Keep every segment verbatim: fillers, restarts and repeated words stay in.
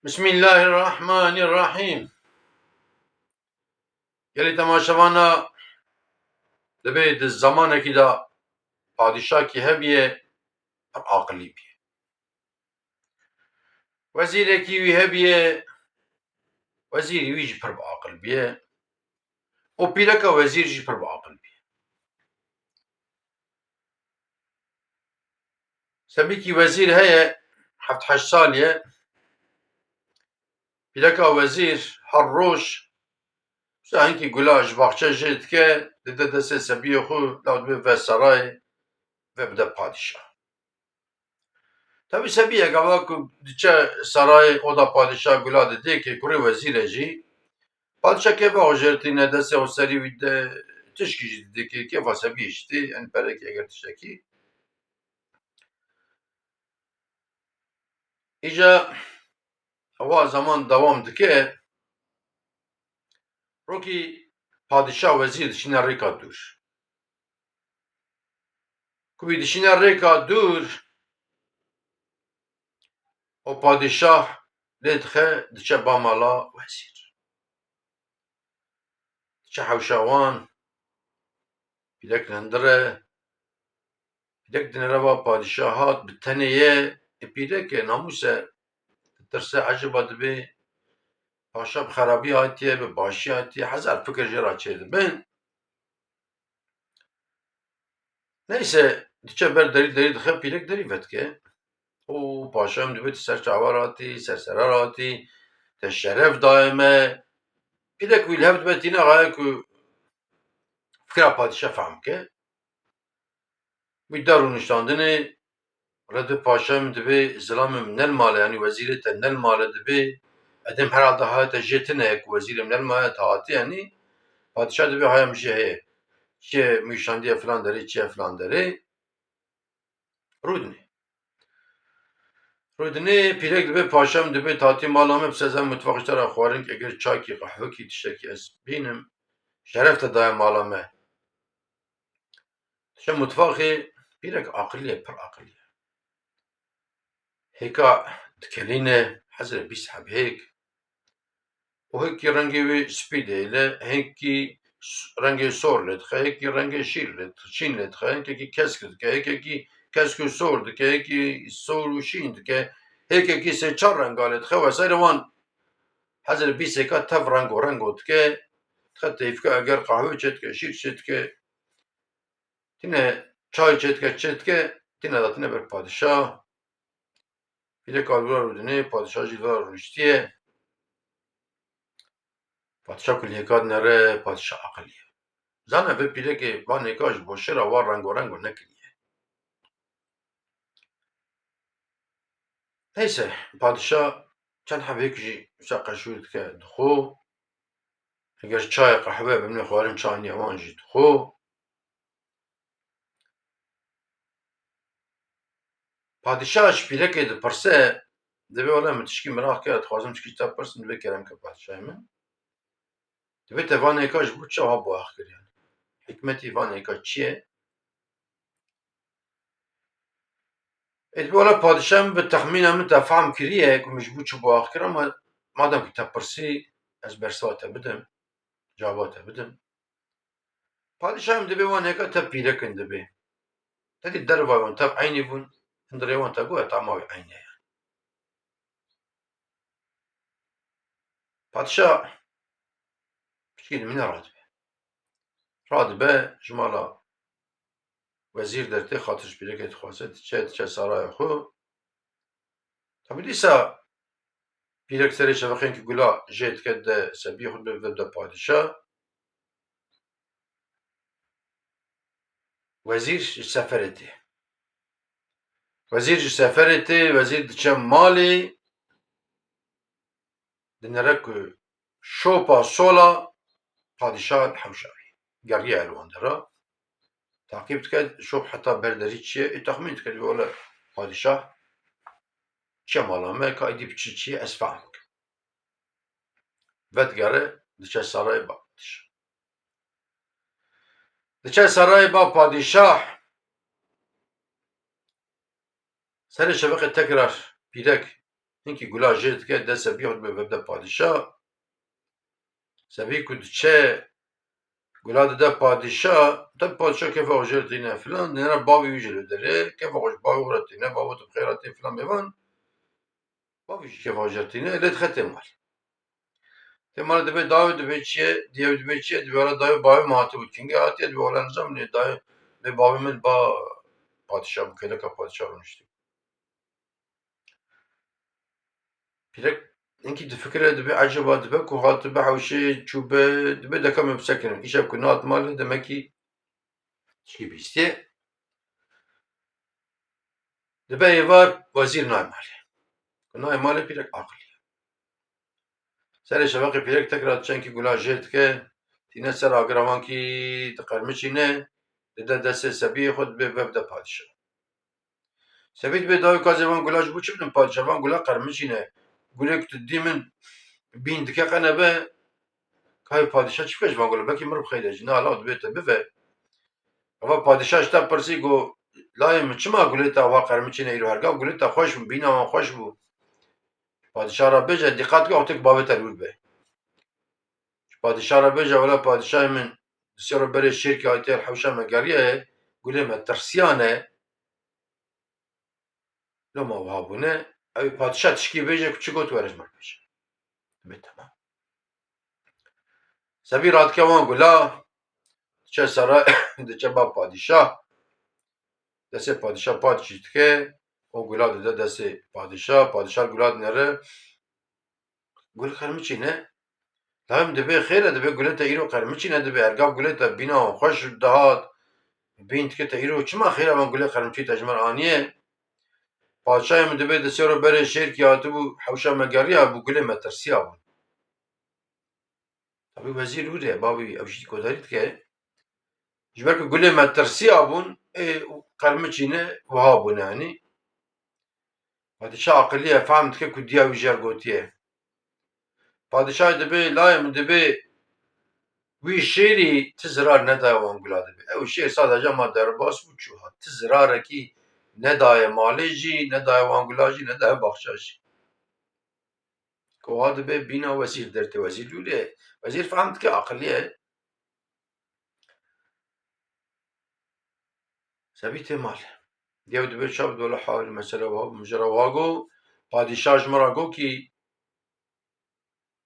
Bismillahirrahmanirrahîm. Gelî temaşevana, divê di zemanekî de padîşakî hebiye, pir aqilî biye. Wezîrekî wî hebiye, wezîrî wî jî pir bi aqil biye. Û pîreka wezîr jî pir bi aqil biye. Sebîkî wezîr heye, heft heşt salî ye. Pîreka wezîr her roj, wisa hinkî gula ji baxçe jê dike, dide destê sebiyê xwe, law dibe ve serayê, ve bide padîşah. Tevî sebiyek ava ku diçe serayê, oda padîşah gula didê, kê kurê wezîr e jî. Padîşah kêfa xwe jê re tîne, destê xwe serî wî de, tişkî jî didê, kê kêfa sebiyê jî tê, yani perekî eger tiştekî. Îca ewa zaman dewam dike, rokî padîşah wezîr dişîne rêka dûr. Ku wî dişîne rêka dûr, o padîşah lê dixe, diçe ba mala wezîr. Diçe hewşa wan, pîrek li hundir e. Pîrek dinêre va padîşah hat, bi tenê ye. Ê pîrek e, namûs e. Ditirse, ecêba dibê paşa bi xerabî hatiye, bi başî hatiye, hezar fikir jê re çêdibin. Neyse, diçe ber derî, derî dixe, pîrek derî vedike. Û paşa em dibê tu ser çava ratî, ser sera ratî, te şeref daye me. Pîrek wî li hev dibe tîne, xaye ku fikra padîşa fehm ke. Wî dar û niştandinê, Redî paşa min dibê, zilamê min ne li mal e, yanî wezîrê te ne li mal e dibê, edêm herhalde haya te jê tune ye ku wezîrê min ne li mal e, te hatî, yanî padîşah dibê haya min jê heye. Çi ye min şandiye filan derê, çi ye filan derê. Rûdinê. Rûdinê pîrek dibê, paşa min dibê, te hatî mala me, bi seza mitfaxê te re xwarin, eger çaykî, qehwekî, tiştekî ez bînim, şeref te daye mala me. Diçe mutfaxê, pîrek aqilî ye, pir aqilî ye. Hêka dikelîne, hezre bîst heb hêk. Û hêkî rengê wê spî dihêle, hêkî s-, rengê sor lê dixe, hêkî rengê şîr lê, şîn lê dixe, hêkekî kesk dike, hêkekî kesk û sor dike, hêkî sor û şîn dike, hêkekî sê çar renga lê dixe. Wesayre wan hezre bîst hêka tev rengo rengo dike. Dixe teyfke, eger qehwe çêdike, şîr çêdike, tîne çay çêdike, çêdike, tîne datîne ber padîşah. Pîrek a li vir rûdinê, padîşah jî li vir rûniştiye. Padîşah ku li hêka dinere, padîşah aqilî ye. Zane vê pîrekê van hêka ji bo şêra wa rengo rengo nekiriye. Neyse, padîşah çend heb hêk jî wisa qeşûr dike dixwe. Eger çay, qehwe, bimne xwarin çay niye, wan jî dixwe. Padîşah ji pîrekê dipirse, dibê, wele min tişkî miraq kir, dixwazim tişkî ji te bipirsim, dibê kerem ke padîşahê min. Dibê te van hêka ji bo çi ha bo ax kiriye? Hikmetî van hêka çi ye? Ê dibê, wele padîşah min bi texmîna min te fehm kiriye ku min ji bo çi bo ax kir, ama madem ku te pirsî, ez bersiva te bidim, cevaba te bidim. Padîşah min dibê wan hêka tev pîrek in dibê. Te dî derva wan tev eynî bûn, hundirê wan te got, e, tama wî eynî ye. Padîşah piçkî dimîne radibe. Radibe ji mala wezîr dertê, xatir ji pîrekê dixwaze, diçe, diçe saraya xwe. Tabî dîsa pîrek serê şeveqên ki gula jê dike, de sebiyê xwe dibê, bide padîşah. Wezîr ji seferê tê. Wezîr ji seferê tê, wezîr diçe malê, dinere ku şopa sola padîşah hewşa wî. Geriya li wan dera. Taqîb dike, şop heta ber derî çi ye, ê texmîn dike, dibê, wele padîşah çi mala me, ka êdî bi çi çi ye, ez fehm bikim. Vedigere, diçe sarayê ba padîşah. Diçe sarayê ba padîşah, serê şeveqê tekrar pîrek Hinkî gula jê dike, dest Sebî xwe dibe, vebde padîşa. Sebî ku diçe, gula dide padîşa, te padîşa kefa xwe jê tîne filan, nêra bavê wî jî li derê, kefa xwe ji bavê xwe re tîne, bavo tu bi xêr hatî filan bêvan. Bavê jî kefa xwe jê tîne, lê dixe tê mal. Tê mal dibe dawê dibe çi ye, diyew dibe çi ye, dibe wela dayê bavê min hatibû, kingê hatiye, dibe wela nizam nê dayê, bê bavê min ba padîşa bû, kêleka padîşa rûniştî. Pîrek hinkî difikire, dibe eceba, dibe ku hatibe hewşê çûbe, dibe deka min bisekinin. Îşev ku nehat malê, demekî tişkî bîstiye. Dibe êvar, wezîr nayê malê. Ku nayê malê, pîrek aqilî ye. Serê şeveqê pîrek tekrar çenkî gula jê dike, tîne ser agir, evankî diqermiçîne, dide destê Sebiyê xwe, dibê vebde padîşa. Sebî dibê dawî kazê van gula ji bo çi bidin padîşa? Van gula qermiçî ne. Gulê ku tu didî min bîn dike qene be, kayê padîşa çi bike ji van gula? Belkî min re bixeyde jî. Na law dibê te bive. Eva padîşa ji te pirsî, got, layê min, çima gulê te ava qermiçî ne îro? Hergav gulê te xweş bû, bîna wan xweş bû. Padîşa re bêje, dîqet ke, wextê ku bavê te li wir be. Ji padîşa re bêje, wela padîşayê min, di sê ro berê şêrkî hatiye li hewşa me geriyaye, gulê me tirsiyane, loma wiha bûne, ew ê padîşa tişkî bêje ku çi got, were ji min re bêje. Dibê temam. Sebî radike wan gula, diçe sara, diçe ba padîşa, destê padîşa pat jî dike, o gula dide destê padîşa, padîşa gula dinere, gul qermiçî ne. Dayê min dibê xêr e, dibê gulê te îro qermiçî ne, dibê hergav gulê te bîna wan xweş dihat, bîn dike te îro çima xêr e, van gulê qermiçî te ji min re aniye? Padîşayê min dibê di sê ro berê şêrkî hatibû hewşa me geriya bû, gulê me tirsiya bûn. Tabî wezîr wir e, bavê wî ew jî kodarî dike. Ji ber ku gulê me tirsiya bûn, ê qermiçî ne, wiha bûne, yanî. Padîşah aqilî ye, fehm dike ku diya wî jê re gotiye. Padîşahê dibê, layê min, dibê wî şêrî ti zirar nedaye wan gula, dibê. Ew şêr sadece ma derbas bû çû hat. Ti zirarekî nedaye malê jî, nedaye wan gula jî, nedaye baxça jî. Ku wiha dibe bîna wezîr dertê, wezîr lûlê ye. Wezîr fehm dike, aqilî ye. Sebî tê mal. Diyew dibe çav dole hal mesele wiha, min ji re wiha got, padîşah ji min re got kî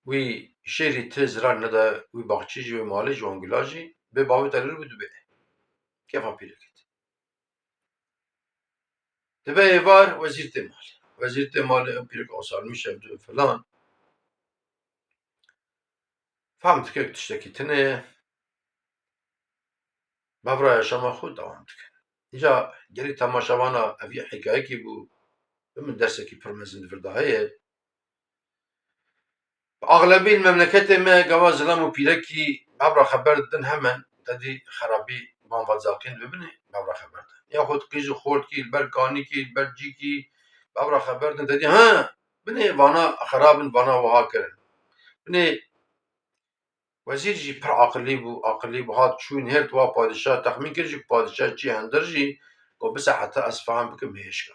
wî şêrî ti zirar neda wî baxçî jî, wê malê jî, wan gula jî, bê bavê te li wir bû, dibê. Kefa pîrek. Dibe êvar, wezîr tê malê. Wezîr tê malê, ew pîrek asarmîş, ev du filan. Fehm dike ku tiştekî tune ye. Bevra yaşama xwe dewam dike. Îca gelî temaşevana, ev yê hikayekî bû. Bi min dersekî pir mezin di vir de heye. Bi axlebî li memleketê me gava zilam û pîrekî bevra xeber didin hemen, te dî xerabî van vadzaqîn bibinê bevra xeber din. Yaxud qîz û xortkî li ber kanîkî, li ber cîkî bevra xeber din, te dî, he, binê vana xerab in, vana wiha kirin. Binê wezîr jî pir aqilî bû, aqilî bû, hat çû nihêrt wa padîşah, texmîn kir jî ku padîşah çî hindir jî, got, bisa heta ez fehm bikim hêşka.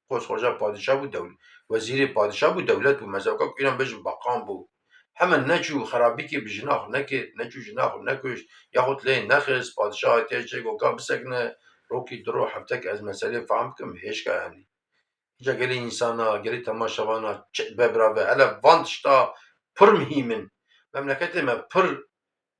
Qos xoca padîşah bû, dewl-, wezîrê padîşah bû, dewlet bû, mezewka ku înan bêjin baqan bû. Hemen neçû xerabîkê bi jina xwe nekir, neçû jina xwe nekuşt, yaxud lê nexist, padîşah hatiye çê got, ka bisekine, rokî du ro heftek ez meselê fehm bikim, hêşka yanî. Îca gelî însana, gelî temaşevana çi dibe birave, hele van tişta pir muhîm in. Memleketê me pir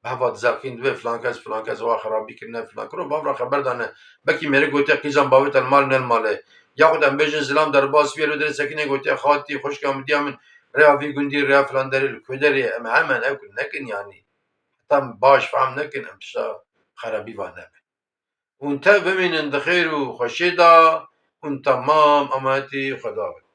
bi heva dizakîn dibe, filan kes, filan kes wa xerabî kirine, filan kiro, bavra xeber dane. Belkî mêrê gotiye qîzan bavê te li mal ne li malê. Yaxud em bêjin zilam derbas bûye, li derê sekine gotiye, xatî, xwişka min, diya min, rêya vî gundî, rêya filan derê, li ku derê ye, em hemen ew nekin yanî. Heta em baş fehm nekin, em tişta xerabî va nebin. Hûn tev bimînin di xêr û xweşiyê de, hûn temam emanetî Xweda bin.